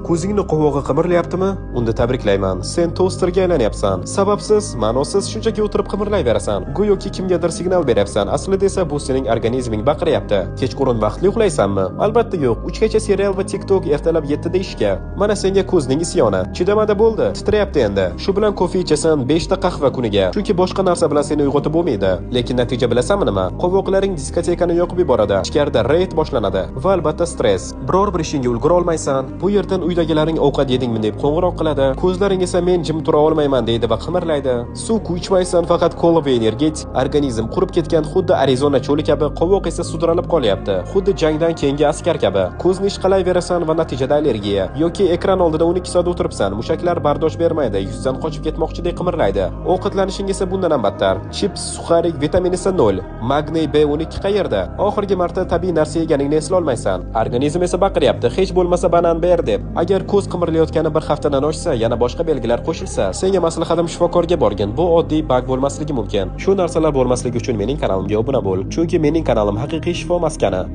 Ko'zingni qovog'i qimirlayaptimi? Unda tabriklayman. Sen tosterga aylanyapsan. Sababsiz, ma'nosiz shunchaki o'tirib qimirlayverasan. Go'yoki kimgadir signal beryapsan. Aslida esa bu sening organizming baqiryapti. Kechqurun vaqtli uxlaysanmi? Albatta yo'q. 3 gacha serial va TikTok, ertalab 7 da ishga. Mana senga ko'zning isyoni. Chidamadi bo'ldi. Titrayapti endi. Shu bilan kofe ichasan, 5 ta qahva kuniga. Chunki boshqa narsa bilan seni uyg'otib bo'lmaydi. Lekin natija bilasanmi nima? Qovoqlaring diskotekani yoqib yuboradi. Ichkarida reyd boshlanadi va albatta stress. Biror bir ishingga ulgura olmaysan. Bu yerdan uydagilaring ovqat yedingmi deb qo'ng'iroq qiladi. Ko'zlaring esa men jim tura olmayman deydi va qimirlaydi. Suv ichmaysan, faqat kola va energetik. Organizm qurib ketgan, xuddi Arizona cho'li kabi, qovoq esa sudralib qolyapti. Xuddi jangdan keyingi askar kabi. Ko'zni ishqalayverasan va natijada allergiya. Yoki ekran oldida 12 soat o'tiribsan, mushaklar bardosh bermaydi, yuzdan qochib ketmoqchidek qimirlaydi. Ovqatlanishing esa bundan ham battar. Chips, suxarik, vitamin esa 0. Magniy B12 qayerda? Oxirgi marta tabiiy narsa yeganingni eslolmaysan. Organizm esa baqiryapti, hech bo'lmasa banan ber deb. Agar ko'z qimirlayotgani bir haftadan oshsa, yana boshqa belgilar qo'shilsa, senga maslahatim shifokorga borgin. Bu oddiy bug bo'lmasligi mumkin. Shu narsalar bo'lmasligi uchun mening kanalimga obuna bo'l. Chunki mening kanalim haqiqiy shifo maskani.